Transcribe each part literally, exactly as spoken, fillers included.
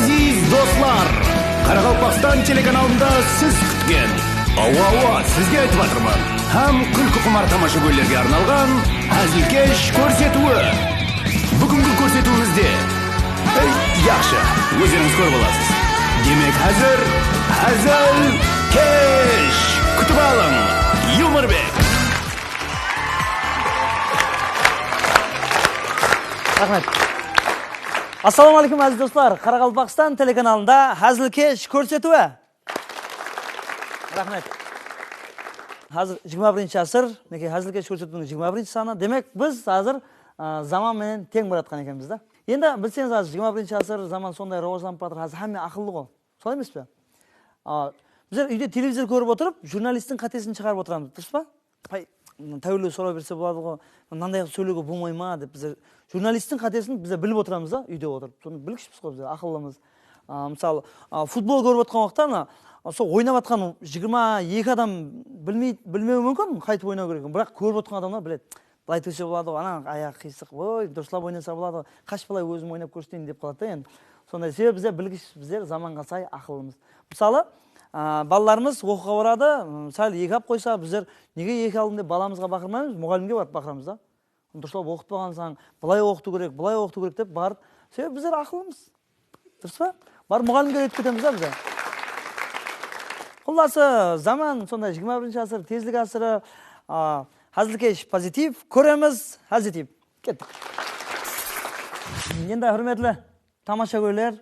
Aziz doslar, Qaraqalpaqstan telekanalında siz kútken, awa, awa, sizge aytıp atırman, hám kúlkiqumar tamashagóylerge arnalǵan házilkesh kórsetiwi. Búgingi kórsetiwimizde, ey, yaqshı, ózlerińiz kórip alasız. Demek, házir házilkesh. Kútip alıń, Yumorbek. Raxmet. Assalawma áleykum, áziz doslar. Qaraqalpaqstan telekanalında házilkesh kórsetiwi. Raxmet. Házir jigirma birinshi ásir, minekey, házilkesh kórsetiwiniń jigirma birinshi sanı. Demek, biz házir, a, zaman menen teń baratqan ekenbiz da. Endi bilseńiz, házir jigirma birinshi ásir, zaman sonday rawajlanıp atır, házir hámme aqıllı ǵo. Solay emes pe? A, bizler úyde televizor kórip otırıp, jurnalisttiń qátesin shıǵarıp otıramız, durıs pa? Pay, táwirlew soraw berse boladı ǵo, mınanday qılıp sóylewge bolmay ma dep bizler jurnalisttiń qátesin bizler bilip otıramız da, úyde otırıp. Sonı bilgishpiz ǵo bizler, aqıllımız. A, mısalı, a, futbol kórip otırǵan waqıtta ana, a, sol oynap atqan jigirma eki adam bilmey, bilmewi múmkin, qaytıp oynaw kerek ekenin, biraq kórip otırǵan adamlar biledi. Bılay túrse boladı ǵo, ana ayaǵı qıysıq, oy, durıslap oynasa boladı ǵo, qash bılay ózim oynap kórseteyin dep qaladı da endi. Sonday, sebebi bizler bilgish, bizler zamanǵa say aqıllımız. Mısalı, a, balalarımız oqıwǵa baradı, m, sál eki alıp qoysa, bizler nege eki aldıń dep balamızǵa baqırmaymız, muǵallimge barıp baqıramız da. Durıslap oqıtpaǵansań, bılay oqıtıw kerek, bılay oqıtıw kerek dep barıp, sebebi bizler aqıllımız. Durıs pa? Barıp muǵallimge úyretip ketemiz da bizler. Qullası, zaman sonday, jigirma birinshi ásir, tezlik ásiri, a, házilkesh pozitiv, kóremiz, házitiv. Kettik. Endi, húrmetli tamashagóyler,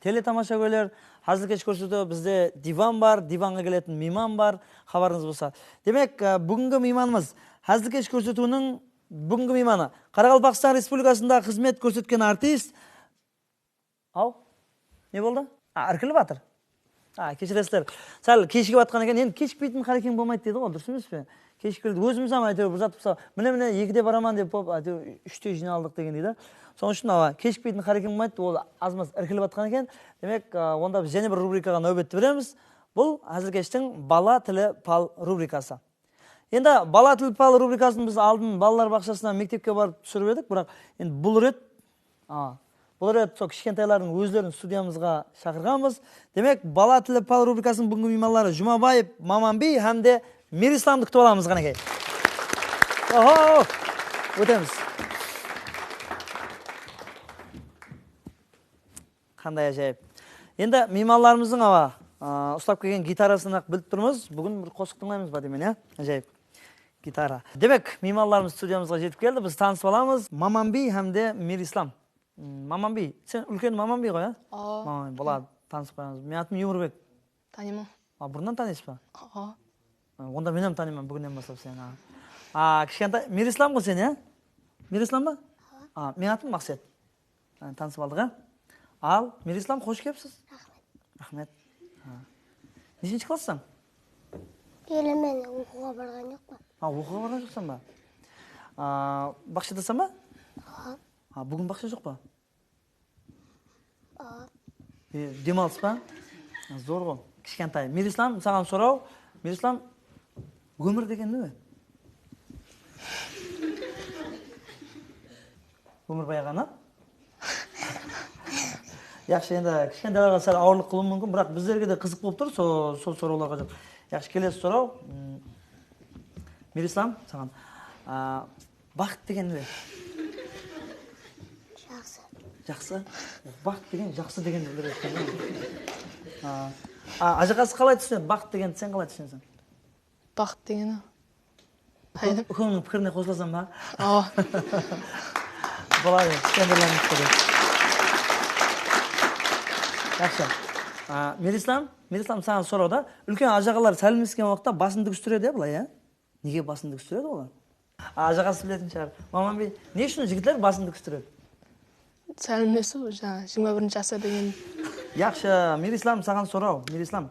teletamashagóyler, házilkesh kórsetiw, bizde divan bar, divanǵa keletin miyman bar, xabarıńız bolsa. Demek, e, búgingi miymanımız, házilkesh kórsetiwiniń búgingi miymanı, Qaraqalpaqstan Respublikasında xızmet kórsetken artist, Aw, ne boldı? A, irkilip atır. A, keshiresizler. Sál keshigip atqan eken, endi keshikpeytin Qarekeń bolmaydı deydi ǵo, durıs emes pe? Keshikip keldi. Ózimiz hám, áytewir, bir zat bolsa, mine, mine, ekide baraman dep bolıp, áytewir, úshte jıynaldıq degendey da. Sonıń ushın, awa, keshikpeytin Qarekeń bolmaydı, ol azmaz irkilip atqan eken. Demek, a, onda biz jáne bir rubrikaǵa náwbetti beremiz. Bul házilkeshtiń bala tili pal rubrikası. Endi bala tili pal rubrikasın biz aldın balalar baqshasına, mektepke barıp túsirip edik, biraq endi bul ret, a, bul ret sol kishkentaylardıń ózlerin studiyamızǵa shaqırǵanbız. Demek, bala tili pal rubrikasınıń búgingi miymanları Jumabaev Mamanbiy hám de Mirislamdı kútip alamız, qánekey. Oho! Ótemiz. Qanday ájayıp. Endi miymanlarımızdıń, awa, a, uslap kelgen gitarasın-aq bilip turmız. Búgin bir qosıq tıńlaymız ba deymen, ya? Ájayıp. Gitara. Demek, miymanlarımız studiyamızǵa jetip keldi. Biz tanısıp alamız. Mamanbiy hám de Mirislam. M, Mamanbiy, sen úlken Mamanbiy ǵoy, ya? Awa. Mamanbiy, boladı, tanısıp qoyamız. Meniń atım Yumorbek. Tanıyman. A, burınnan tanıysız ba? Awa. A, onda men hám tanıyman, búginnen baslap seni, a. A, kishkentay, Mirislam ǵoy sen, ya? Mirislam ba? Awa. A, meniń atım Maqset. Tanısıp aldıq, a? Al, Mirislam, xosh kelipsiz. Raxmet. Raxmet. Ha. Neshinshi klassań? Ele, men oqıwǵa barǵan joqpan. Ha, oqıwǵa barǵan joqsań ba? A, baqshadasań ba? Awa. Ha, búgin baqsha joq pa? Awa. E, dem alıs pa? Zor ǵo. Kishkentay. Mirislam, saǵan soraw. Mirislam, ómir degen ne? Ómirbay aǵa, na? Yaqshı, endi kishkentaylarǵa sál awırlıq qılıwı múmkin, biraq bizlerge de qızıq bolıp tur, so-, sol sorawlarǵa jawap. Yaqshı, kelesi soraw. Mm, Mirislam, saǵan. A, baxıt degen ne? Jaqsı. Jaqsı? Baxıt degen jaqsı degendi bildiredi eken. A, a, ájaqası qalay túsinedi? Baxıt degendi sen qalay túsineseń? Baxıt degeni. Úke-, úkenińniń pikirine qosılasań ba? Awa. Boladı, kishkentaylardıń pikiri. Yaqshı. A, Mirislam, Mirislam, saǵan soraw da. Úlken ájaǵalar sálemlesken waqıtta basın dik tústiredi, ya, bılay, ya? Nege basın dik tústiredi olar? A, ájaǵası biletin shıǵar. Mamanbiy, ne ushın jigitler basın dik tústiredi? Sálemlesiw, jańa, jigirma birinshi ásir degen. Yaqshı, Mirislam, saǵan soraw. Mirislam,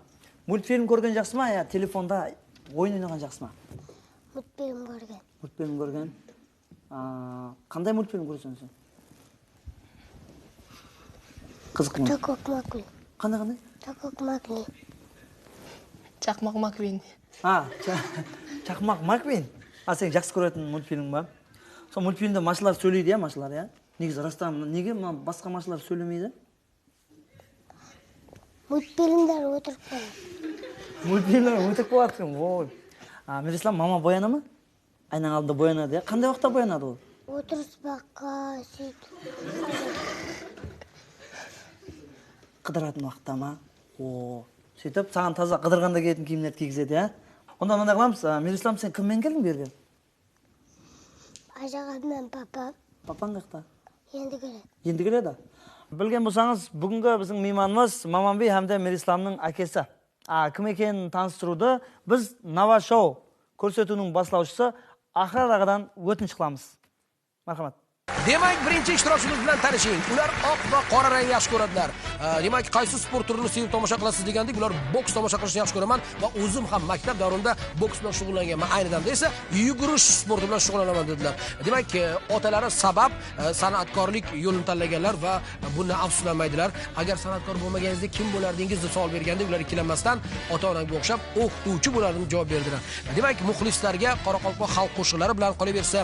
multfilm kórgen jaqsı ma, ya telefonda oyın oynaǵan jaqsı ma? Multfilm kórgen. Multfilm kórgen. A, qanday multfilm kóreseń sen? Qızıq multfilm. Chaqmaq Makvin. Qanday, qanday? Chaqmaq Makvin. Chaqmaq Makvin. A, Cha-, Chaqmaq Makvin. A, sen jaqsı kóretin multfilm ba? Sol multfilmde mashılar sóyleydi, ya, mashılar, ya? Negizi, rastan, nege ma-, basqa mashılar sóylemeydi? Multfilmler ótirik boladı. Multfilmler ótirik boladı eken, oy. A, Mirislam, mama boyana ma? Aynań aldında boyanadı, ya? Qanday waqıtta boyanadı ol? Otırsıpaqqa, sóytip. Qıdıratın waqıtta ma? O, sóytip, saǵan taza qıdırǵanda kiyetin kiyimlerdi kiygizedi, ya? Onda mınanday qılamız, a, Mirislam, sen kim menen keldiń bu jerge? Ájaǵam menen papam. Papań qayaqta? Endi keledi. Endi keledi. Bilgen bolsańız, búgingi biziń miymanımız Mamanbiy hám de Mirislamnıń ákesi. A, kim ekenin tanıstırıwdı biz Nava Show kórsetiwiniń baslawshısı Aqrar aǵadan ótinish qılamız. Marhamat. Demak, birinchi ishtirokchimiz bilan tanishing. Ular oq va qora rangni yaxshi ko'radilar. A, demak, qaysi sport turini sevib tomosha qilasiz degandik, ular boks tomosha qilishni yaxshi ko'raman va o'zim ham maktab davrimda boks bilan shug'ullanganman. Ayni damda esa yugurish sporti bilan shug'ullanaman dedilar. Demak, e, otalari sabab, e, san'atkorlik yo'lini tanlaganlar va bundan afsuslanmaydilar. Agar san'atkor bo'lmaganingizda kim bo'lardingiz deb savol berganda ular ikkilanmasdan ota-onamga o'xshab o'qituvchi bo'lardim deb javob berdilar. Demak, muxlislarga qoraqalpoq xalq qo'shiqlari bilan qolaversa,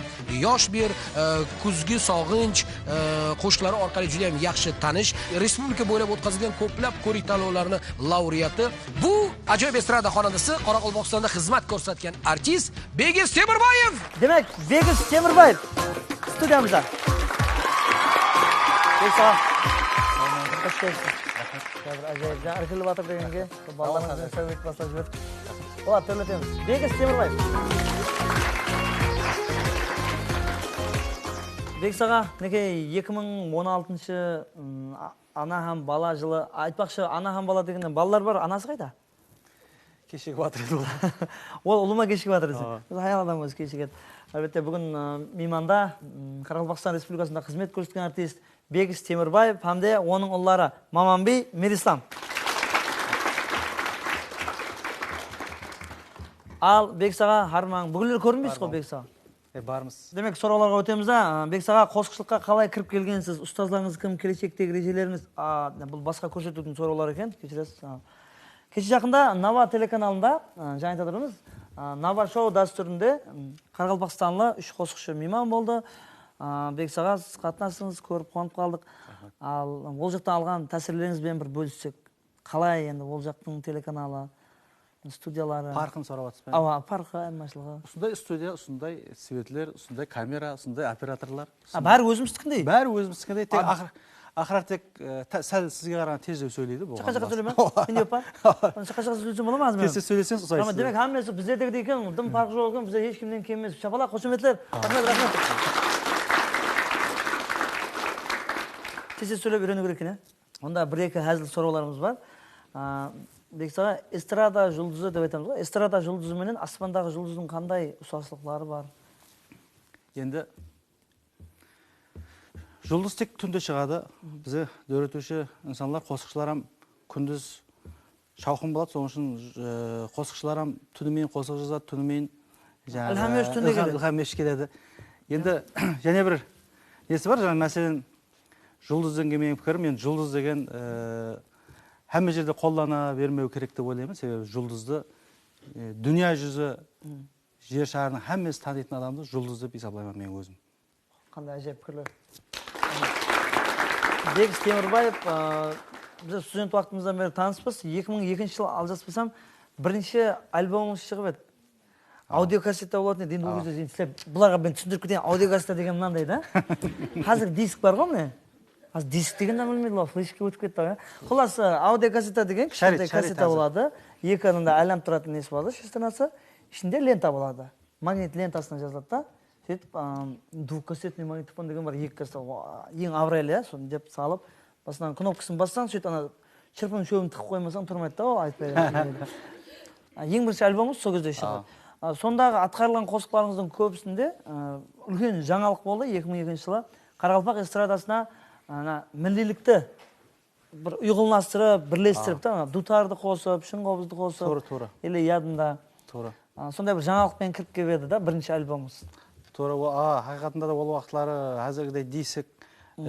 Yosh bir, e, Kuzgi sog'inch, e, qo'shiqlari orqali juda ham yaxshi tanish, respublika bo'ylab o'tkazilgan ko'plab ko'rik-tanlovlarni laureati, bu ajoyib estrada xonandasi, Qoraqalpog'istonda xizmat ko'rsatgan artist Begis Temirbaev. Demak, Begis Temirbaev studiyamızda. Begis aǵa. Xosh kelipsiz. Bir ajoyib, jańa irkilip atır degenge. Balalarımız bilen sáwbet baslap jiberdik. Olar, tórletemiz. Begis Temirbaev. Begis aǵa, minekey, eki mıń on altınshı, ım, a-, ana hám bala jılı. Aytpaqshı, ana hám bala degende balalar bar, anası qayda? Keshigip atır edi ol. Ol ulıwma keshigip atır deseń. Awa. Ózi hayal adam ózi keshigedi. Álbette, búgin, ı, miymanda, ım, Qaraqalpaqstan Respublikasında xızmet kórsetken artist, Begis Temirbaev hám de onıń ulları Mamanbiy, Mirislam. Al, Begis aǵa, harmań. Búginleri kórinbeysiz ǵoy, Begis aǵa. E, barmız. Demek, sorawlarǵa ótemiz da. Begis aǵa, qosıqshılıqqa qalay kirip kelgensiz? Ustazlarıńız kim? Keleshektegi rejelerińiz? A, bul basqa kórsetiwdiń sorawları eken, keshiresiz. A. Keshe jaqında Nava telekanalında, a, jańa ayta turmız, a, Nava Show dástúrinde, m, qaraqalpaqstanlı úsh qosıqshı miyman boldı. A, Begis aǵa, siz qatnastıńız, kórip quwanıp qaldıq. Raxmet. Al, ol jaqtan alǵan tásirlerińiz benen bir bólissek, qalay endi ol jaqtıń telekanalı, studiyaları? Parqın sorap atırsız ba? Awa, parqı, ayırmashılıǵı. Usınday studiya, usınday svetler, usınday kamera, usınday operatorlar. A, bári ózimiznikindey? Bári ózimiznikindey, tek aqır-, aqıraq tek, e, ta-, sál sizge qaraǵanda tezlew sóyleydi, bolǵan. Shaqa-shaqa sóyleme? Mende jawap bar. Shaqa-shaqa sóylesem bola ma házir? Tez-tez sóyleseń usaydı. Demek, hámmesi bizlerdegidey eken, dım parqı joq eken, bizler hesh kimnen kem emes. Shapalaq, xoshametler. Raxmet, raxmet. Tez-tez sóylep úyreniw kerek eken, ya? Onda bir-eki házil sorawlarımız bar. A, Begis aǵa, estrada juldızı dep aytamız ǵoy. Estrada juldızı menen aspandaǵı juldızdıń qanday usaslıqları bar? Endi juldız tek túnde shıǵadı. Bize dóretiwshi insanlar, qosıqshılar hám kúndiz shawqım boladı. Sonıń ushın, e, qosıqshılar hám túnimen qosıq jazadı, túnimen jańaǵı ilham berip túnde keledi. Ilham berip keledi. Endi jáne bir nesi bar, jańa, máselen, juldız degen meniń pikirim, endi juldız degen, e, hámme jerde qollana bermew kerek dep oylayman. Sebebi juldızdı, e, dúnya júzi, jer sharınıń hámmesi tanıytın adamdı juldız dep esaplayman men ózim. Qanday ájayıp pikirler. Begis Temirbaev, a, biz student waqtımızdan beri tanıspız. Eki mıń ekinshi jılı, aljaspasam, birinshi albomıńız shıǵıp edi. Audio kasseta bolatın edi, endi ol gezde islep, bularǵa men túsindirip keteyin, audio kasseta degen mınanday da. Házir disk bar ǵoy, mine. Házir disk degen de bilmeydi, olar fleshke ótip ketti, ya. Qullası, audio kasseta degen kishkentay kasseta boladı. Eki mınanday aylanıp turatın nesi boladı, shesternası. Ishinde lenta boladı. Magnit lentasına jazıladı da. Sóytip, am, двухкассетный магнитофон degen bar, eki kasseta, wa, eń abıraylı, ya, sonı dep salıp, basınan knopkasın bassań, sóytip ana shırpın shóbin tıǵıp qoymasań turmaydı da, ol aytpay. A, eń birinshi albomıńız sol gezde shıǵıp. A, sondaǵı atqarılǵan qosıqlarıńızdıń kóbisinde, a, úlken jańalıq boldı, eki mıń ekinshi jılı qaraqalpaq estradasına, ana, milliylikti bir uyǵınlastırıp, birlestirip, ta, dutardı qosıp, shıńqobızdı qosıp, tuwrı, tuwrı, ele yadımda. Tuwrı. A, sonday bir jańalıq penen kirip kelip edi da, birinshi albomıńız. Tuwrı, o, a, haqıyqatında da ol waqıtları házirgidey disk, e,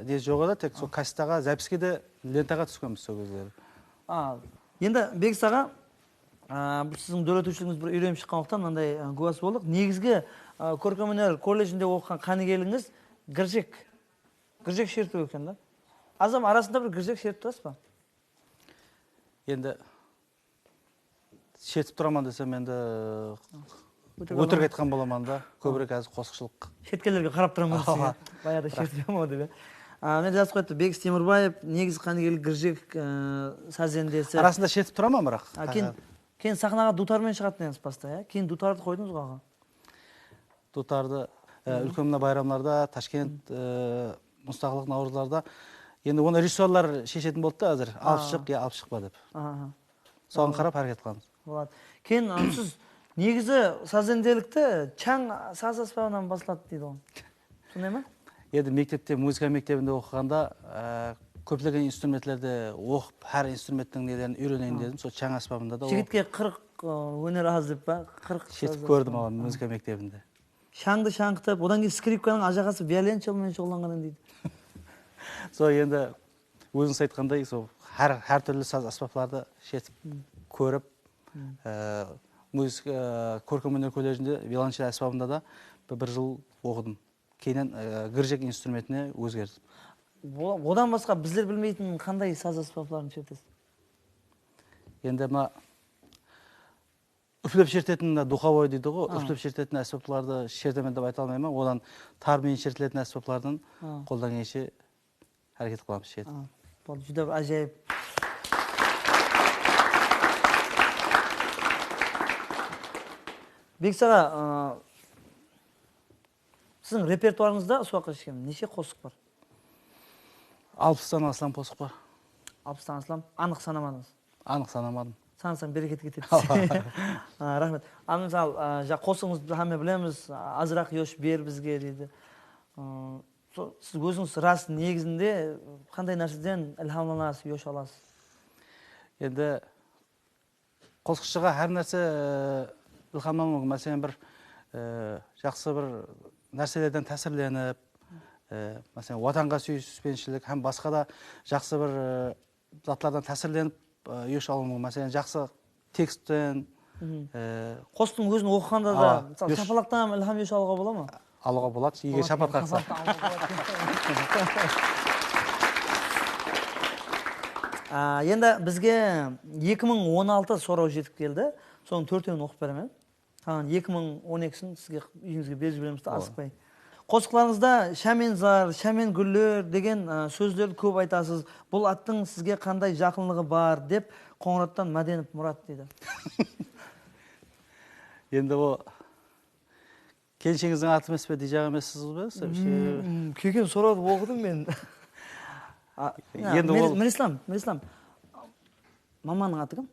ne joq edi, tek sol kassetaǵa, zapiskede, lentaǵa túskenbiz sol gezleri. A, endi Begis aǵa, a, bul siziń dóretiwshiligińiz bir úyrenip shıqqan waqıttan mınanday, a, gúwası boldıq. Negizgi, a, kórkem óner kolledjinde oqıǵan qánigeligińiz girjek. Girjek shertiw eken da. Azam arasında bir girjek shertip turasız ba? Endi shetip turaman desem, endi ótirik aytqan bolaman da, kóbirek házir qosıqshılıq. Shetkerlerge qarap turaman desem, ya. Bayaqta shetip turaman dep, ya. A, men jazıp qoyıptı, Begis Temurbaev, negizi qánigelik Girjek, e, sazendesi. Arasında shetip turaman, biraq. A, keyin, keyin saxnaǵa duwtar menen shıǵadı ekensiz basta, ya? Keyin duwtardı qoydıńız ǵoy aǵa. Duwtardı, e, úlken mına bayramlarda, Tashkent, e, Mustaqıllıq, Nawrızlarda. Endi onı rejissyorlar sheshetin boldı da házir. Alıp shıq, ya alıp shıqpa dep. Soǵan qarap háreket qılamız. Boladı. Keyin, a, siz negizi sazendelikti shań saz ásbabınan basladı deydi ǵoy. Sonday ma? Endi mektepte, muzıka mektebinde oqıǵanda, e, kóplegen instrumentlerde oqıp, hár instrumenttiń nelerin úyreneyin dedim. Sol shań ásbabında da. Jigitke qırq, e, óner az dep pa? Qırq saz ásbabı. Shetip kórdim aǵa muzıka mektebinde. Shańdı shańqıtıp, odan keyin skripkanıń ajaǵası violonchel menen shuǵıllanǵan edi deydi. Sol endi ózińiz aytqanday, sol hár, hár túrli saz ásbaplardı shetip kórip, e, muzıka, e, kórkem óner kolledjinde violonchel ásbabında da bir, bir jıl oqıdım. Keyninen, e, girjek instrumentine ózgerdim. O-, odan basqa bizler bilmeytin qanday saz ásbapların shertesiz? Endi ma, úflep shertetin mına duxovoy deydi ǵoy, úflep shertetin ásbaplardı shertemen dep ayta almayman. Odan tar menen shertiletin ásbaplardan qoldan kelgenshe háreket qılamız shertip. Bul júdá bir ájayıp. Begis aǵa, ı, siziń repertuarıńızda usı waqıtqa shekem neshe qosıq bar? Alpıstan aslam qosıq bar. Alpıstan aslam? Anıq sanamadıńız? Anıq sanamadım. Sanasań bereket ketedi. A, raxmet. Al, mısal, a, ja, qosıǵıńızdı hámme bilemiz, azıraq yosh ber bizge deydi. I, so-, siz ózińiz ras negizinde qanday nárseden ilhamlanasız, yosh alasız? Endi qosıqshıǵa hár nárse, e, ilhamlanıwı múmkin. Máselen, bir, e, jaqsı bir nárselerden tásirlenip, e, máselen, Watanǵa súyispenshilik hám basqa da jaqsı bir, e, zatlardan tásirlenip, e, yosh alıwı múmkin. Máselen, jaqsı tekstten, e, qosıqtıń ózin oqıǵanda da, mısalı, shapalaqtan ilham yosh alıwǵa bola ma? Alıwǵa boladı, eger shapalaq atsa. A, endi bizge eki mıń on altı soraw jetip keldi. Sonıń tórtewin oqıp beremen. Taǵan eki mıń on ekishin sizge, úyińizge berip jiberemiz de, asıqpay. Qosıqlarıńızda Shámen zar, shámen gúller degen, a, sózlerdi kóp aytasız. Bul attıń sizge qanday jaqınlıǵı bar, dep Qońırattan Mádenov Murat deydi. Endi o Kelinshegińizdiń atı emes pe, deyjaq emessiz be? Keken sorawdı oqıdım men. Endi Mir-, ol Mirislam, Mirislam. Mamanıń atı kim?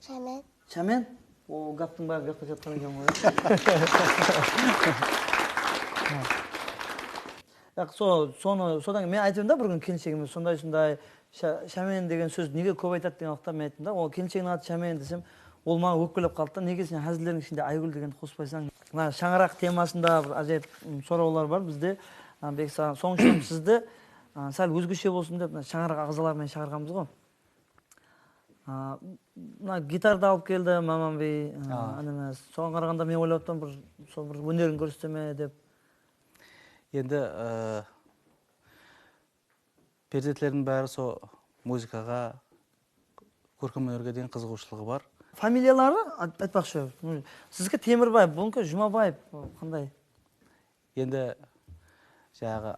Shámen. Shámen? O, gaptıń bári bu jaqta jatqan eken ǵoy. Yaq, so-, sonı, sodan keyin men aytıp edim da bir kún kelinshegime, sonday, sonday, Sha-, Shámen degen sóz nege kóp aytadı degen waqıtta men ayttım da, ol kelinshegińniń atı Shámen desem, ol maǵan ókpelep qaldı da, nege sen házilleriń ishinde Aygúl degendi qospaysań? Mına shańaraq temasında bir ájayıp, ım, sorawlar bar bizde. A, Bek saǵan, sonıń ushın sizdi, a, sál ózgeshe bolsın dep, mına shańaraq aǵzaları menen shaqırǵanbız ǵoy. A, mına gitardı alıp keldi Mamanbiy, a, inimiz. Soǵan qaraǵanda men oylap atırman, bir, sol bir ónerin kórsete me dep. Endi, ı, Perzentlerdiń bári so muzıkaǵa, kórkem ónerge degen qızıǵıwshılıǵı bar. Familiyaları, ayt-, aytpaqshı, siziki Temirbaev, buniki Jumabaev, qanday? Endi, jańaǵı,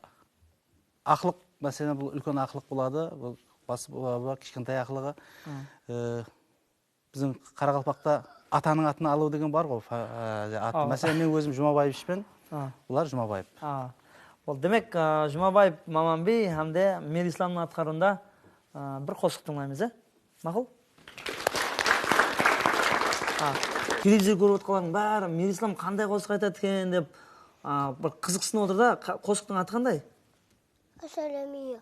aqlıq, máselen, bul úlken aqlıq boladı, bul bas-, bul kishkentay aqlıǵı. E, Biziń qaraqalpaqta atanıń atın alıw degen bar ǵoy, fa-, e, at. Máselen, men ózim Jumabaevichpen, bular Jumabaev. Ol demek, a, Jumabaev Mamanbiy hám de Mirislamnıń atqarıwında, a, bir qosıq tıńlaymız, e? Maqul? A, televizor kórip otqanlardıń bári Mirislam qanday qosıq aytadı eken dep, a, bir qızıqsınıp otır da, qa-, qosıqtıń atı qanday? Asalamiyo.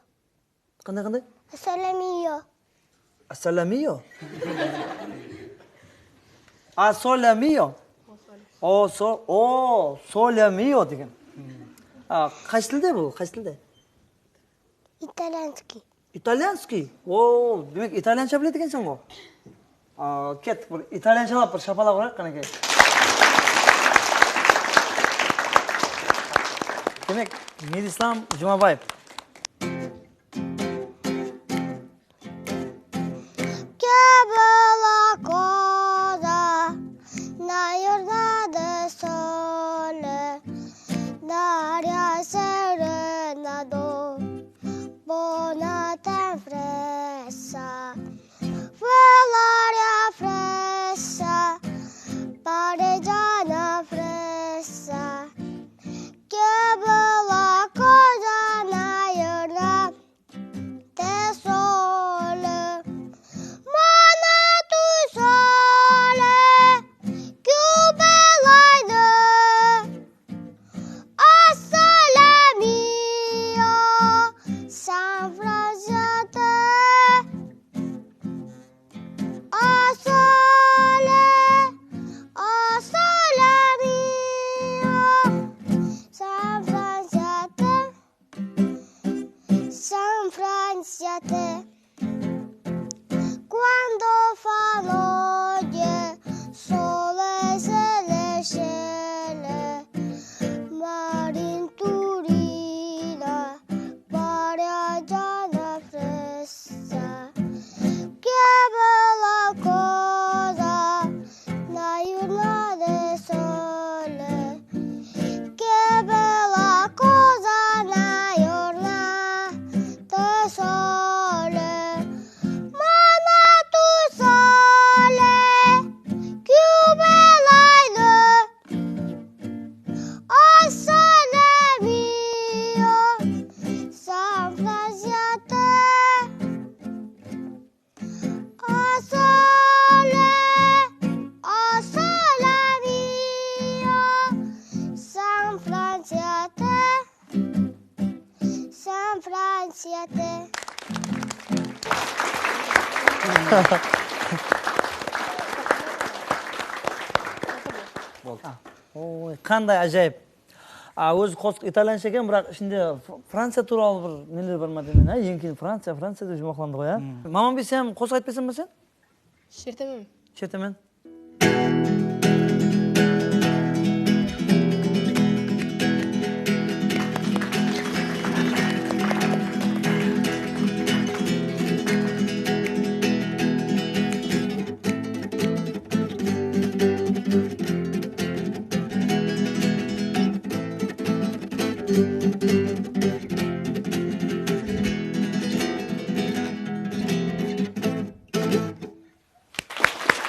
Qanday, qanday? Asalamiyo. Asalamiyo? Asolamiyo. O, so-, o, solamiyo degen. A, qaysı tilde bul? Qaysı tilde? Italyanskiy. Italyanskiy? O, demek, italyansha biledi ekenseń ǵo. A, kettik, bir italyanshalap bir shapalaq urayıq, qánekey. Demek, Mirislam Jumabaev. Che Boldı. Oy, qanday ájayıp. A, ózi qosıq italyansha eken, biraq ishinde Fr-, Franciya tuwralı bir neler bar ma deymen, á? Eń keyin Franciya, Franciya dep juwmaqlandı ǵoy, á? Mamanbiyse hám qosıq aytpaysań ba sen? Shertemen. Shertemen.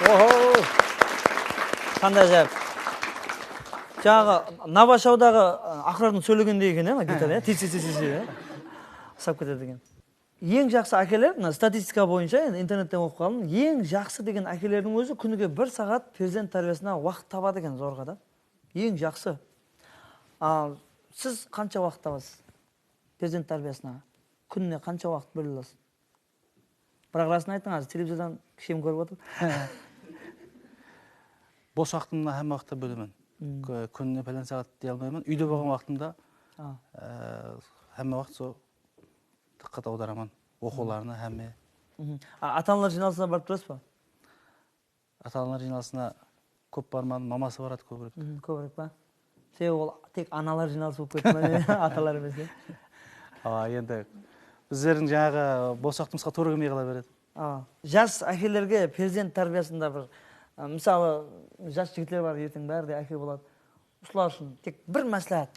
Oho! Qanday ájayıp. Jańaǵı Nava shoudaǵı, ı, aqırardıń sóylegendey eken, ya, mına gitar, ya? Tiyse, tiyse, tiyse, ya. Usap ketedi eken. Eń jaqsı ákeler, mına statistika boyınsha, endi internetten oqıp qaldım, eń jaqsı degen ákelerdiń ózi kúnige bir saat perzent tárbiyasına waqıt tabadı eken, zorǵa da. Eń jaqsı. Al, siz qansha waqıt tabasız perzent tárbiyasına? Kúnine qansha waqıt bóle alasız? Biraq rasın aytıń, házir televizordan kishem kórip otır. Bos waqtımdı hámme waqıtta bólemen. Kú-, kúnine pálán saat dey almayman. Úyde bolǵan waqtımda, e, hámme waqıt sol dıqqat awdaraman. Oqıwlarına, hámme. A, ata-analar jıynalısına barıp turasız ba? Ata-analar jıynalısına kóp barmadım, maması baradı kóbirek. Kóbirek pa? Sebebi ol tek analar jıynalısı bolıp ketti ma, atalar emes, ya? Awa, endi bizlerdiń jańaǵı bos waqtımızǵa tuwra kelmey qala beredi. Awa. Jas ákelerge perzent tárbiyasında bir, ı, mısalı, jas jigitler bar, erteń bári de áke boladı. Usılar ushın tek bir másláhát.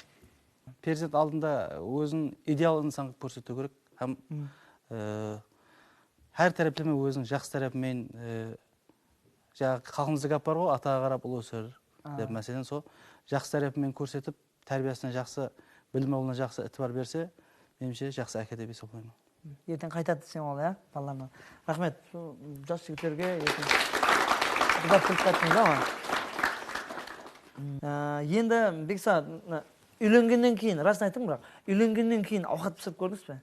Perzent aldında ózin ideal insan qılıp kórsetiw kerek hám, ı, hár tárepleme óziniń jaqsı tárepi menen, ı, Jańa xalqımızda gáp bar ǵoy, ataǵa qarap ul óser dep. Máselen, sol jaqsı tárepi menen kórsetip, tárbiyasına jaqsı, bilim alıwına jaqsı itibar berse, menimshe, jaqsı áke dep esaplayman. Erteń qaytadı deseń ol, ya, balalarına. Raxmet. Sol jas jigitlerge erteń. Uzatıp kelip qayttıńız, ama. Á, endi, Beksa, mına, úylengennen keyin, rasın aytıń, biraq, úylengennen keyin awqat pisirip kórdińiz be?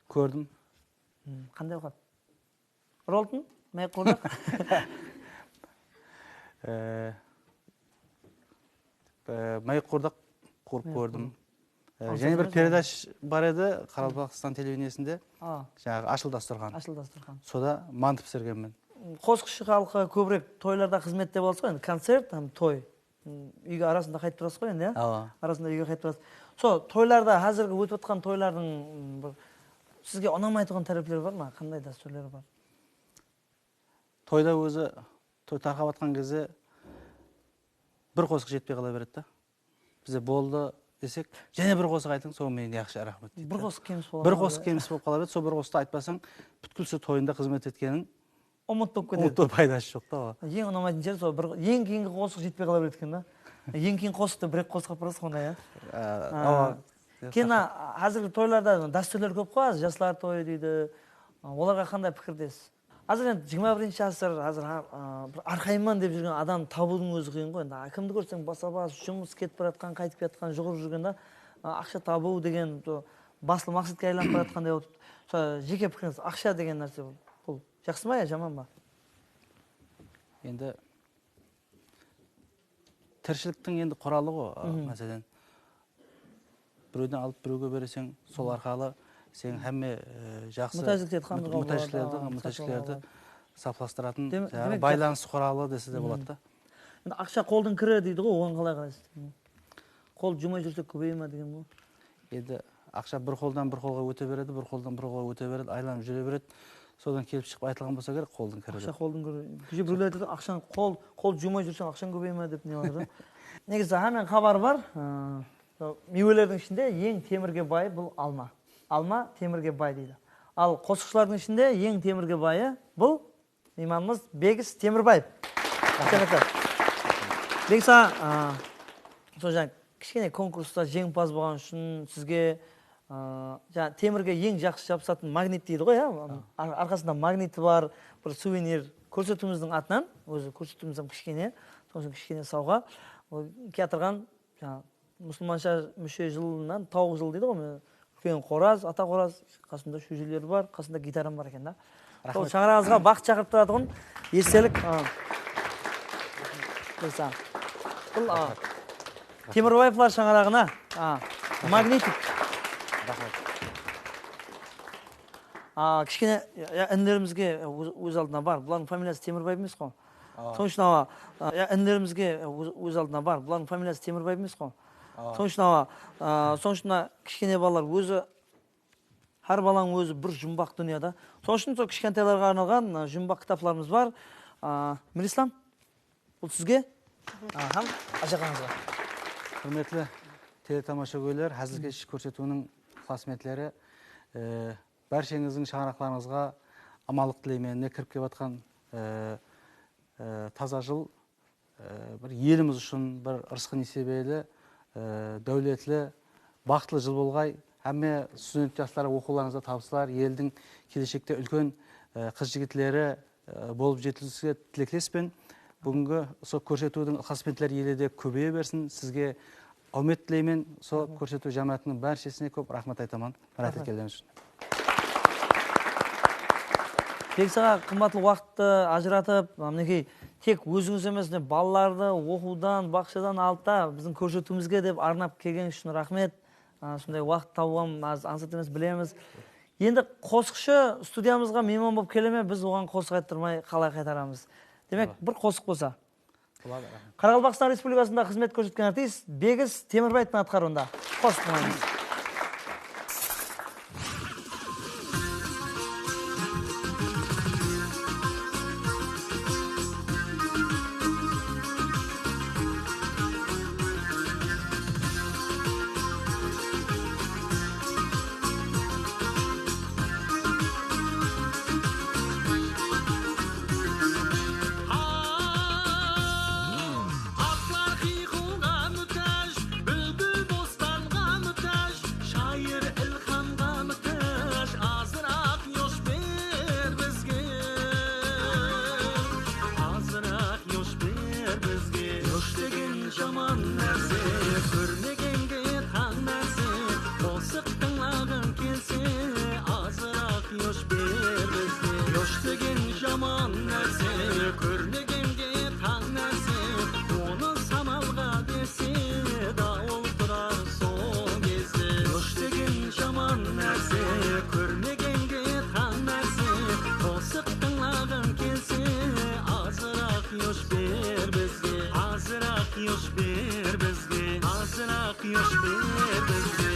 Kórdim. Qanday awqat? Roltın, mayıq quwırdaq. E, e, mayıq quwırdaq quwırıp kórdim. E, jáne bir peredash bar edi, Qaraqalpaqstan televideniesinde. Jańaǵı Ashıl dasturxan. Ashıl dasturxan. Soda mantı pisirgenmen. Qosıqshı xalqı kóbirek toylarda xızmette bolasız ǵoy, endi koncert hám toy. Úyge arasında qaytıp turasız ǵoy endi, ya? Awa. Arasında úyge qaytıp turasız. Sol toylarda, házirgi ótip atqan toylardıń, ım, bir sizge unamaytuǵın tárepleri bar ma? Qanday dástúrleri bar? Toyda ózi, toy tarqap atqan gezde bir qosıq jetpey qala beredi da. Bizde boldı desek, jáne bir qosıq aytıń, sonıń menen yaqshı, raxmet deydi. Bir qosıq kemis bola. Bir qosıq kemis bolıp qala beredi, sol bir qosıqtı aytpasań, pútkil sol toyında xızmet etkeniń Umıt bolıp ketedi. Umıt bolıp paydası joq ta, awa. Eń unamaytuǵın jeri sol, bir, eń keyingi qosıq jetpey qala beredi eken da. Eń keyin qosıqtı bir-eki qosıq alıp barasız ǵoy, ya? Á, awa. Keyin házirgi toylarda dástúrler kóp ǵoy, házir jaslar toyı deydi. Olarǵa qanday pikirdesiz? Házir endi jigirma birinshi ásir, házir, a, bir arqayınman dep júrgen adam tabıwdıń ózi qıyın ǵoy. Endi kimdi kórseń, basa-bas jumıs, ketip baratqan, qaytıp kiyatqan, juwırıp júrgen da, a, aqsha tabıw degen, baslı maqsetke aylanıp baratqanday bolıp turıptı. Sol jeke pikirińiz, aqsha degen nárse bul, bul jaqsı ma ya jaman ba? Endi tirishiliktiń endi quralı ǵoy, a, máselen, birewden alıp birewge bereseń, sol arqalı sen hámme, e, jaqsı mútájliklerdi, mútájliklerdi saplastıratın, demek, baylanıs quralı dese de boladı da. Endi aqsha qoldıń kiri deydi ǵoy, oǵan qalay qaraysız? Qol juwmay júrsek kóbeye ma degen ǵoy. Endi aqsha bir qoldan bir qolǵa óte beredi, bir qoldan bir qolǵa óte beredi, aylanıp júre beredi. Sodan kelip shıǵıp aytılǵan bolsa kerek, qoldıń kiri dep. Aqsha qoldıń kiri. Kеше birewler aytadı, aqshań qol, qol juwmay júrseń, aqshań kóbeye ma dep ne qıladı. Negizi hámmeniń xabarı bar. Aa, miwelerdiń ishinde eń temirge bay bul alma. Alma temirge bay deydi. Al qosıqshılardıń ishinde eń temirge bayı bul miymanımız Begis Temirbaev. Raxmet. Begis aǵa, a, sol jańa kishkene konkursta jeńimpaz bolǵanı ushın sizge, a, jańa temirge eń jaqsı jabısatın magnit deydi ǵoy, ya? Ar-, arqasında magniti bar, bir suvenir kórsetiwimizdiń atınan, ózi kórsetiwimiz hám kishkene, sonıń ushın kishkene sawǵa. Ol kiyatırǵan, jańa, musılmansha múshe jılınan tawıq jılı deydi ǵoy, mine, Úlken qoraz, ata qoraz, qasında shójeleri bar, qasında gitaram bar eken da. Sol shańaraǵıńızǵa baxıt shaqırıp turatuǵın estelik. A. Buyırsa. Bul, a, Temirbaevlar shańaraǵına, a, magnitik. A, kishkene, ya, ya, inilerimizge, e, óz, óz aldına bar. Bulardıń familiyası Temirbaev emes ǵo. Sonıń ushın awa, a, ya, inilerimizge, e, óz, óz aldına bar. Bulardıń familiyası Temirbaev emes ǵo. Sonıń ushın awa, a, sonıń ushın mına kishkene balalar ózi Hár balań ózi bir jumbaq dúnyada. Sonıń ushın sol kishkentaylarǵa arnalǵan, a, jumbaq kitaplarımız bar. A, Mirislam, bul sizge. A, hám ájaǵańızǵa. Húrmetli teletamashagóyler, házilkesh kórsetiwiniń ıqlasbentleri, e, bársheńizdiń shańaraqlarıńızǵa amanlıq tileymen. Mine kirip kep atqan, e, e, taza jıl, e, bir elimiz ushın bir ırısqı-nesiyebeli, e, dáwletli, baxıtlı jıl bolǵay. Hámme student jaslar oqıwlarıńızda tabıslar, eldiń keleshekte úlken, e, qız-jigitleri, e, bolıp jetilisiwge tileklespen. Búgingi usı kórsetiwdiń ıqlasbentleri ele de kóbeye bersin. Sizge áwmet tileymen. Sol kórsetiw jámáátiniń bárshesine kóp raxmet aytaman. Raxmet. Etkenlerińiz ushın. Bek saǵan qımbatlı waqıttı ajıratıp, minekey, tek ózińiz emes, mine, balalardı oqıwdan, baqshadan aldı da, biziń kórsetiwimizge dep arnap kelgenińiz ushın raxmet. A, sonday waqıt tabıwǵa az, ańsat emes, bilemiz. Endi qosıqshı studiyamızǵa miyman bolıp kele me, biz oǵan qosıq ayttırmay qalay qaytaramız? Demek, bir qosıq bolsa. Boladı, raxmet. Qaraqalpaqstan Respublikasında xızmet kórsetken artist Begis Temirbaevtıń atqarıwında. Qosıq tıńlaymız. Atlar qıyqıwǵa mútáj, búlbil bostanǵa mútáj, shayır ilhamǵa mútáj, azıraq yosh ber bizge. Azıraq yosh ber bizge. Yosh degen jaman nárse, kórmegenge tań nárse, qosıq tıńlaǵıń kelse, azıraq yosh ber bizge. Yosh degen jaman nárse, kórmegenge tań nárse, onı samalǵa berse, dawıl turar sol gezde. Yosh degen jaman nárse, kórmegenge tań nárse, qosıq tıńlaǵıń kelse, azıraq yosh ber bizge. Azıraq yosh ber bizge. Azıraq yosh ber bizge.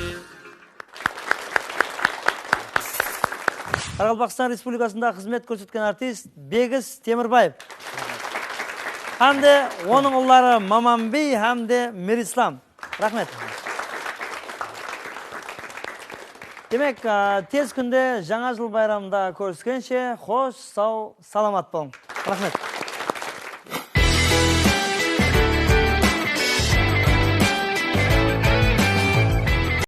Qaraqalpaqstan Respublikasında xızmet kórsetken artist Begis Temirbaev hám de onıń ulları Mamanbiy hám de Mirislam. Raxmet. Demek, a, tez kúnde Jańa jıl bayramında kóriskenshe, xosh, saw, salamat bolıń. Raxmet.